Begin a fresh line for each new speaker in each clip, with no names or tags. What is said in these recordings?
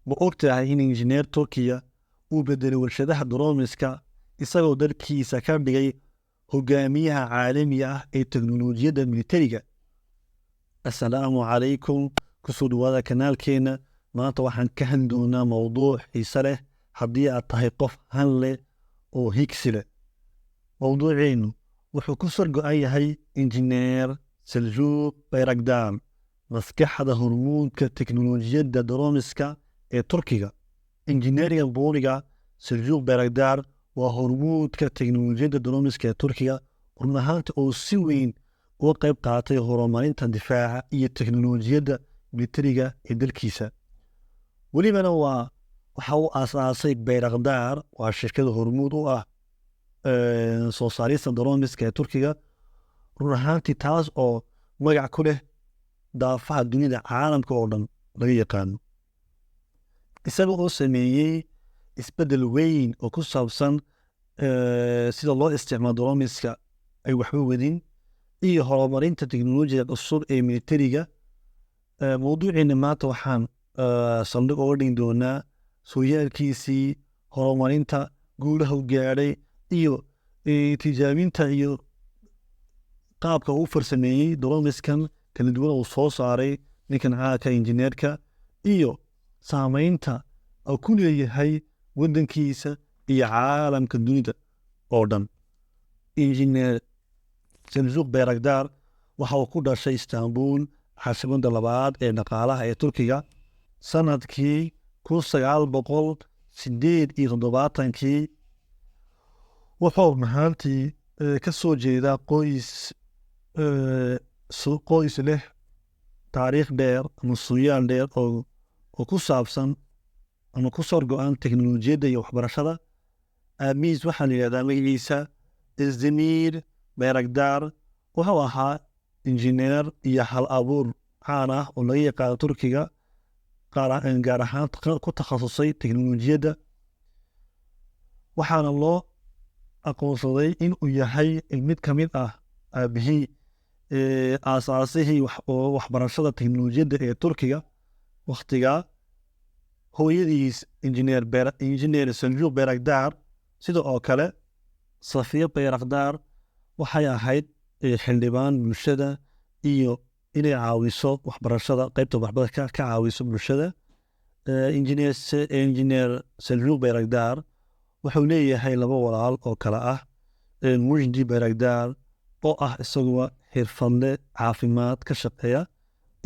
Ma ogtahay in injineer Turkiya uu bedelay warshadaha drones-ka, isagoo dalkiisa ka dhigay hogaamiyaha caalamiga ah ee teknolojiyadda militariga? Assalaamu calaykum, kusoo dhawaada kanaalkeena. Maanta waxaan ka hadli doonaa mowduuc xiise leh haddii aad tahay qof han leh oo higsi leh. Mowduuceenu wuxuu ku sar go'an yahay injineer Seljuk Bayraktar, maskaxda hormuudka teknolojiyadda drones-ka ee Turkiga. Injineeriga buuriga Seljuk Bayraktar waa hormuudka teknolojiyadda drones-ka ee Turkiga, run ahaantii oo si weyn uga qayb qaatay horumarinta difaaca iyo teknolojiyadda militariga ee dalkiisa. Welibana waxa uu aasaasay Bayraktar, waa shirkada hormuud u ah soo saarista drones-ka ee Turkiga, run ahaantii taas oo magac ku leh daafaha dunida, caalamka oo dhan laga yaqaano, isaga oo sameeyey isbedel weyn oo ku saabsan sida loo isticmaalo drones-ka ay waxba wadin iyo horumarinta teknolojiyada cusub ee militariga. Mowduuceena maanta waxaan saldhig uga dhigi doonaa sooyaalkiisii, horumarinta guulaha u gaadhay iyo tijaabinta iyo qaabka uu farsameeyey drones-kan kala duwan uu soo saaray ninkan caanka injineerka, iyo saameynta uu ku leeyahay waddankiisa iyo caalamka dunida oo dhan. Injineer Seljuk Bayraktar waxa uu ku dhashay Istanbul, caasimadda labaad ee dhaqaalaha ee Turkiga, sanadkii 1978-kii. Wuxuu run ahaantii ka soo jeedaa qoys leh taariikh dheer ama suyaal dheer oo ku saabsan ama ku soo go'an teknolojiyadda iyo waxbarashada. Aabihiis waxaa la yidhahdaa magaciisa Özdemir Bayraktar, wuxuu ahaa injineer iyo hal abuur caan ah oo laga yaqaano Turkiga, gaar ahaan ku takhasusay teknolojiyadda, waxaana loo aqoonsaday in uu yahay mid ka mid ah aabihii aasaasihii waxbarashada teknolojiyadda ee Turkiga wakhtigaa. Hooyadiis injineer Seljuk Bayraktar, sida oo kale Safiya Bayraktar, waxay ahayd xildhibaan bulshada iyo inay caawiso waxbarashada, qeybta waxbarashada ka caawiso bulshada. Injineer Seljuk Bayraktar wuxuu leeyahay laba walaal oo kale ah Mujdi Bayraktar, oo ah isaguba xirfadle caafimaad ka shaqeeya,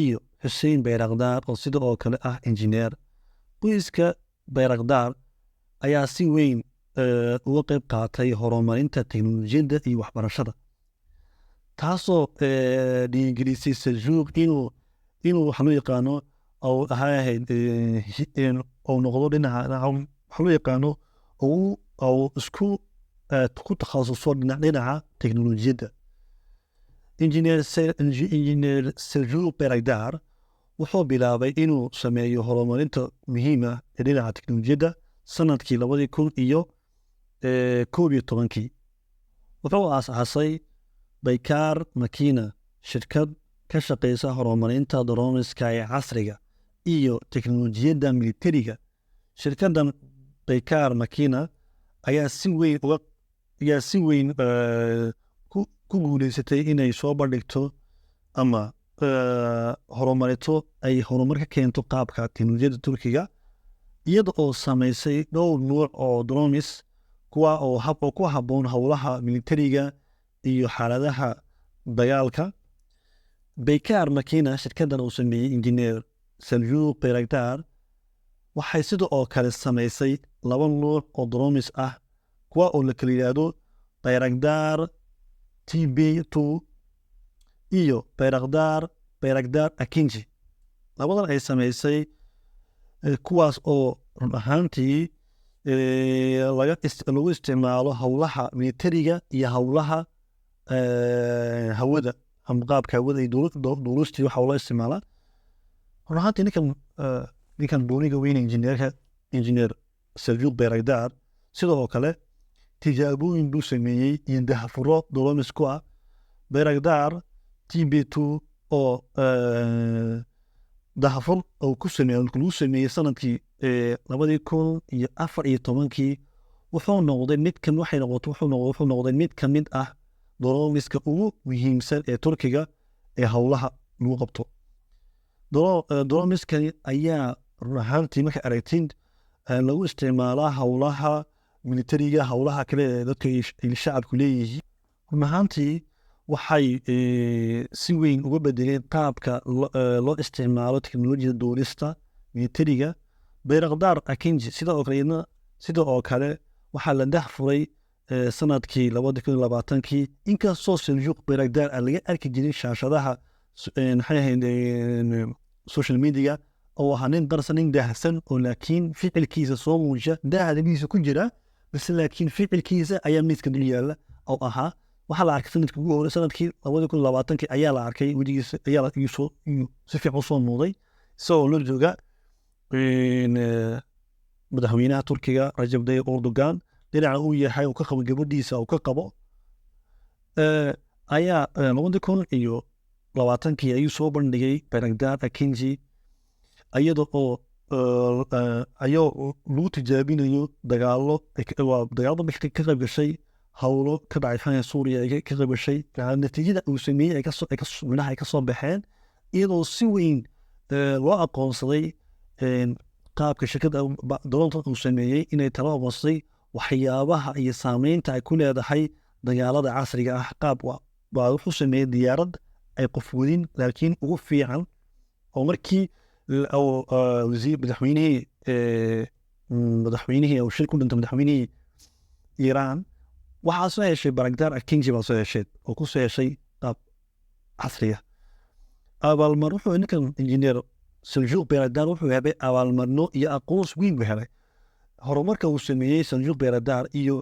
iyo Xussein Bayraktar, oo sida oo kale ah injineer. Qoyska Bayraktar ayaa si weyn uga qeyb qaatay horumarinta teknolojiyadda iyo waxbarashada, taasoo dhiirigelisay Seljuk inuu waxa loo yaqaano ou ahay ahayd ou noqdo dhinaca waxa loo yaqaano ou isku ku takhasuso dhinaca teknolojiyadda. Injineer Seljuk Bayraktar wuxuu bilaabay inuu sameeyo horumarinta muhiima ee dhinaca teknolojiyadda sanadkii 2011-kii. Wuxuu aasaasay Baykar Makina, shirkad ka shaqeysa horumarinta drones-ka ee casriga iyo teknolojiyadda militariga. Shirkaddan Baykar Makina ayaa si weyn ku guuleysatay inay soo bandhigto ama horumarito, ay horumar ka keento qaabka teknolojiyadda Turkiga, iyada oo sameysay dhowr nuuc oo drones, kuwa oo hab oo ku habboon howlaha militariga iyo xaaladaha dagaalka. Baykar Makina, shirkaddan uu sameeyey injineer Seljuk Bayraktar, waxay sida oo kale sameysay laba nuuc oo drones ah, kuwa oo la kala yidhaahdo Bayraktar TB2 iyo Bayraktar Akinci. Labadan ay sameysay, kuwaas oo run ahaantii lagu isticmaalo howlaha militariga iyo howlaha hawada ama qaabka hawada iyo duulistii waxa loo isticmaalaa. Run ahaantii ninkan dooniga weyn, injineerka injineer Seljuk Bayraktar, sidoo kale tijaabooyin buu sameeyey iyo dahfuro drones ku ah Bayraktar TB2 oo Daahfur oo ku sameeyey, lagu sameeyey sanadkii 2014-kii, wuxuu noqday mid ka waxay noqotay wuxuu noqday mid ka mid ah drones-ka ugu muhiimsan ee Turkiga ee howlaha lagu qabto. Drones-kani ayaa run ahaantii, marka aragtiin, lagu isticmaalaa howlaha militariga, howlaha kale ee dadka ay shacabku leeyihiin. Run ahaantii waxay si weyn uga bedeleen qaabka loo isticmaalo teknolojiyada duulista militariga. Bayraktar Akinci sida oo kale, iyadna sida oo kale waxaa la daahfuray sanadkii 2020-kii. Inkastoo Seljuk Bayraktar aan laga arki jirin shaashadaha maxay ahayd, social media, oo ahaa nin qarsan, nin daahsan, oo laakiin ficilkiisa soo muujiya, daaha ku jira, balse laakiin ficilkiisa ayaa miiska dul yaala oo ahaa. Waxaa la arkay sanadkii ugu horey, sanadkii 2020-kii ayaa la arkay wejigiisa, ayaa si fiican usoo muuqday isagoo la jooga madaxweynaha Turkiga Rajab Tayyip Erdogan, dhinaca uu yahay uu ka qabo gabadhiisa uu ka qabo. Ayaa 2020-kii ayuu soo bandhigay Bayraktar Akinci, iyada oo ayoo lagu tijaabinayo dagaalo. Waa dagaalada ka qayb gashay, howlo ka dhacay Suuriya ay ka qayb gashay. Natiijada uu sameeyey ay kasoo ay kasoo midhaha ay kasoo baxeen, iyadoo si weyn loo aqoonsaday qaabka shirkadda drone-ta uu sameeyey inay talo aqoonsaday waxyaabaha iyo saameynta ay ku leedahay dagaalada casriga ah. Qaab waa wuxuu sameeyey diyaarad ay qof wadin, laakiin ugu fiican oo markii wasiir madaxweynihii uu shil ku dhintay, madaxweynihii Iiraan, waxaa soo heshay Bayraktar Akinci baa soo heshay oo ku soo heshay qaab casriya abaalmar. Wuxuu ninkan injineer Seljuk Bayraktar wuxuu helay abaalmarno iyo aqoons weyn buu helay. Horumarka uu sameeyey Seljuk Bayraktar iyo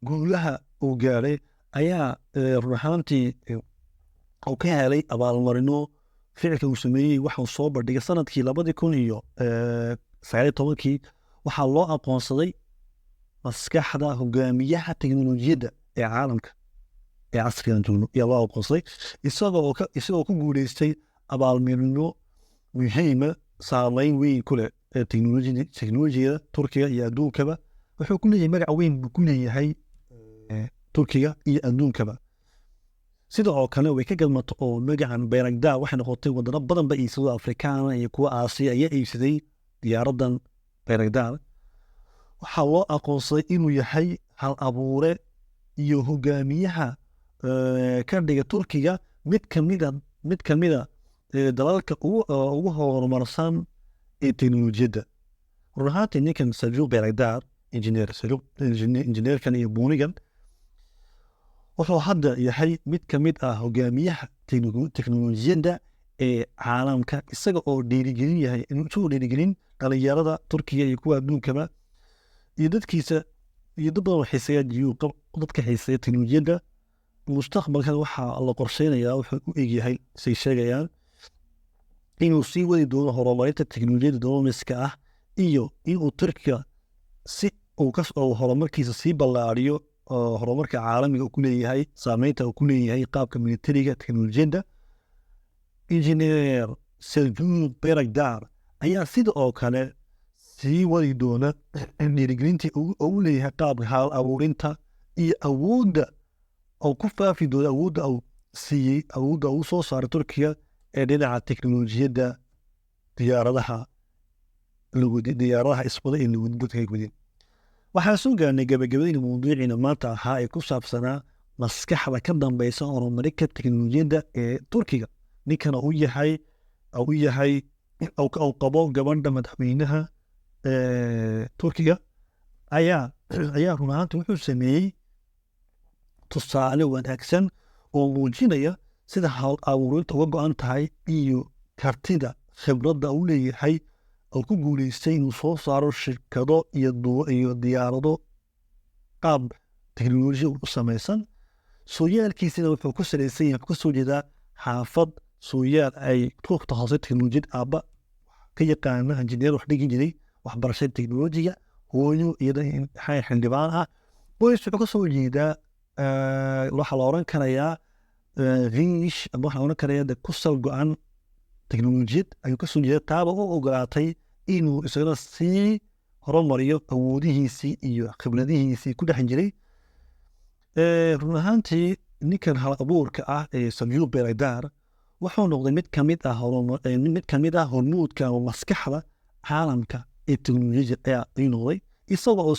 guulaha uu gaadhay ayaa run ahaantii uu ka helay abaalmarino. Ficilka uu sameeyey waxuu soo bandhigay sanadkii 2019-kii, waxaa loo aqoonsaday maskaxda hogaamiyaha teknolojiyadda ee caalamka ee casrigan joogno ayaa loo aqoonsaday, isagoo ku guuleystay abaalmarino muhiima, saameyn weyn ku leh ee teknolojiyada Turkiga iyo adduunkaba. Wuxuu ku leeyahay magac weyn buu ku leeyahay Turkiga iyo adduunkaba. Sida oo kale way ka gadmato oo magacan Bayraktar waxay noqotay wadano badan ba iibsado, Afrikaana iyo kuwa Aasiya ayaa iibsaday diyaaradan Bayraktar. Waxaa loo aqoonsaday inuu yahay hal abuure iyo hogaamiyaha ka dhiga Turkiga mid kamida dalalka ugu horumarsan ee teknolojiyadda. Run ahaantii ninkan Seljuk Bayraktar, engineer Seljuk, injineerkan iyo buunigan, wuxuu hadda yahay mid kamid ah hogaamiyaha teknolojiyadda ee caalamka, isaga oo dhiirigelin yahay, isagoo dhiirigelin dhalinyarada Turkiga iyo kuwa adduunkaba iyo dadkiisa iyo dad badan oo xiiseeya dadka xiiseeya teknolojiyadda. Mustaqbalkan waxaa la qorsheynayaa, wuxuu u egyahay, say sheegayaan, inuu sii wadi doono horumarinta teknolojiyadda drones-ka ah iyo inuu Turkiga si uu horumarkiisa sii ballaariyo, oo horumarka caalamiga uu ku leeyahay, saameynta uu ku leeyahay qaabka militariga teknolojiyadda. Engineer Seljuk Bayraktar ayaa sida oo kale sii wadi doona dhiirigelintii uu leeyahay qaabka hal abuurinta iyo awoodda oo ku faafi doona, awoodda uu siiyey, awoodda uu soo saaray Turkiga ee dhinaca teknolojiyadda diyaaradaha lagudi, diyaaradaha iswada ee lagudi dadka ay wadin. Waxaan soo gaarnay gabagabadii mawduuciina maanta ahaa ee ku saabsanaa maskaxda ka dambeysa horumarinka teknolojiyadda ee Turkiga. Ninkana uu yahay uu qabo gabadha madaxweynaha Turkiga ayaa run ahaantii wuxuu sameeyey tusaale wanaagsan oo muujinaya sida hawl abuurinta uga go-an tahay iyo kartida khibradda uu leeyahay oo ku guuleystay inuu soo saaro shirkado iyo diyaarado qaab teknolojiya u samaysan. Sooyaalkiisina wuxuu ku salaysan yahay, wuxuu ka soo jeedaa xaafad sooyaal ay ku takhasusay teknolojiyad, aabba ka yaqaana injineer, wax dhigi jiray waxbarashada teknolojiga, hooyo iyada xildhibaan ah. Qoys wuxuu ka soo jeedaa, waxaa la oran karayaa riish ama waxaa la oran karayaa de ku sal go-an Teknolojiyad ayuu kasoo jeeda, taaba u ogolaatay inuu isagana sii horumariyo awoodihiisii iyo khibradihiisii ku dhex jiray. Run ahaantii, ninkan hal abuurka ah ee Seljuk Bayraktar wuxuu noqday mid kamid ah hormuudka ama maskaxda caalamka ee teknolojiyadda ayuu noqday, isagoo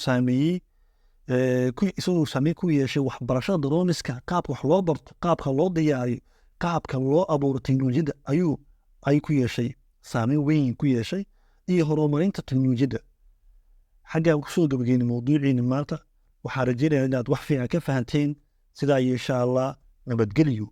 saameyn ku yeeshay waxbarashada drones-ka, qaabka wax loo barto, qaabka loo diyaariyo, qaabka loo abuuro teknolojiyadda ayuu ay ku yeeshay saameyn weyn ku yeeshay iyo horumarinta teknolojiyadda. Xaggaan kusoo gabageyna mawduuciina maanta. Waxaan rajeynaya inaad wax fiican ka fahanteen. Sidaa iyo insha Allah nabadgelyo.